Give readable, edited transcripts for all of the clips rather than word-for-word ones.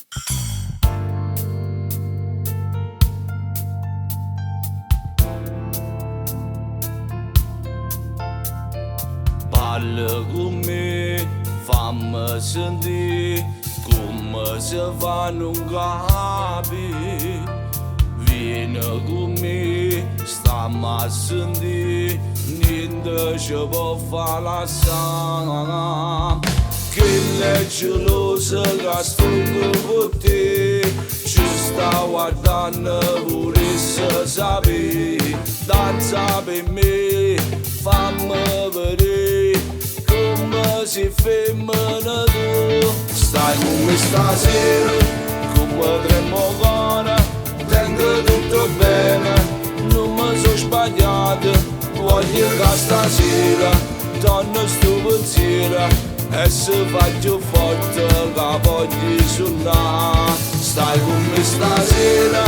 Parla cu me, famme sentì comme se fa a nun capì. Viene cu me, stamme a sentì, niente ce po' fa lassà. Chella è gelosa ca stongo cu te, ce sta guardanno, vulesse sapè. Danza pe me, famme vedè comme si' femmena tu. Stai cu me stasera, comme tremma 'o core, tengo tutt' 'o bene, nun me so' sbagliato, voglio ca stasera torna stu pensiero e se fa cchiù forte ca voglio sunnà. Stai cu me stasera,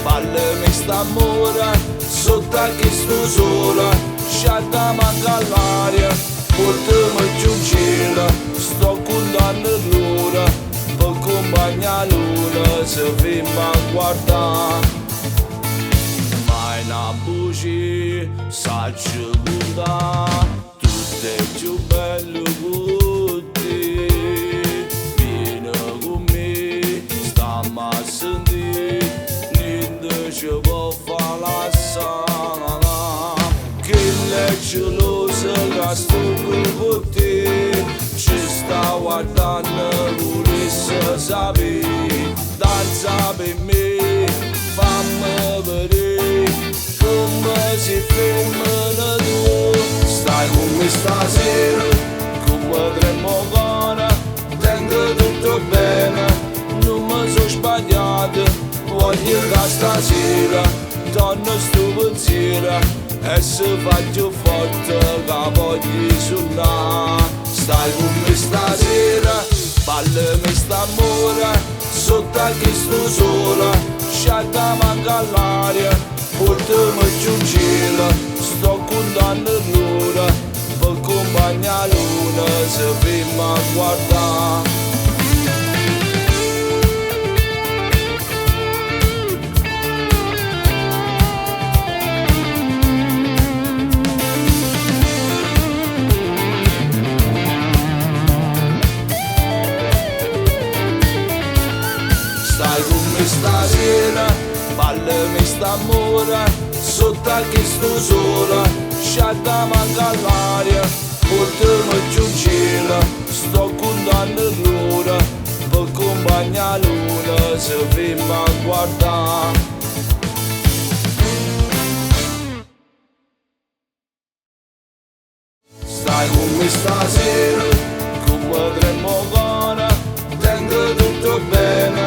parlame 'e st'ammore, sotto a chistu sole, sciatta manca l'aria, puortame cchiù 'ncielo, sto cuntanno ll'ore, pe cumpagna 'a luna se ferma a guardà. Mai na bucia saccio cuntà, tutt' è cchiù bello cu te. Viene cu me, stamme a sentì, niente ce po' fa lassà. Chella è gelosa ca stongo cu te, ce sta guardanno, vulesse sapè. Danza pe me, famme vedè comme si' femmena tu. Stai cu me stasera, comme tremma 'o core, tengo tutt' 'o bene, nun me so' sbagliato, voglio ca stasera torna stu pensiero e se fa cchiù forte ca voglio sunnà. Stai cu me stasera, parlame 'e st'ammore, sotto a chistu sole, sciatta manca l'aria, puortame cchiù 'ncielo, sto cuntanno ll'ore, pe cumpagna 'a luna se ferma a guardà. Stai cu me stasera, parlame 'e st'ammore, sotto a chistu sole, sciatta manca l'aria, puortame cchiù 'ncielo, sto cuntanno ll'ore, pe cumpagna 'a luna se ferma a guardà. Stai cu me stasera, comme tremma 'o core, tengo tutt' 'o bene,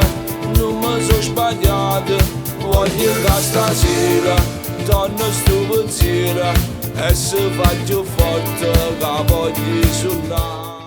nun me so' sbagliato, voglio ca stasera torna stu pensiero e se fa cchiù forte ca voglio sunnà.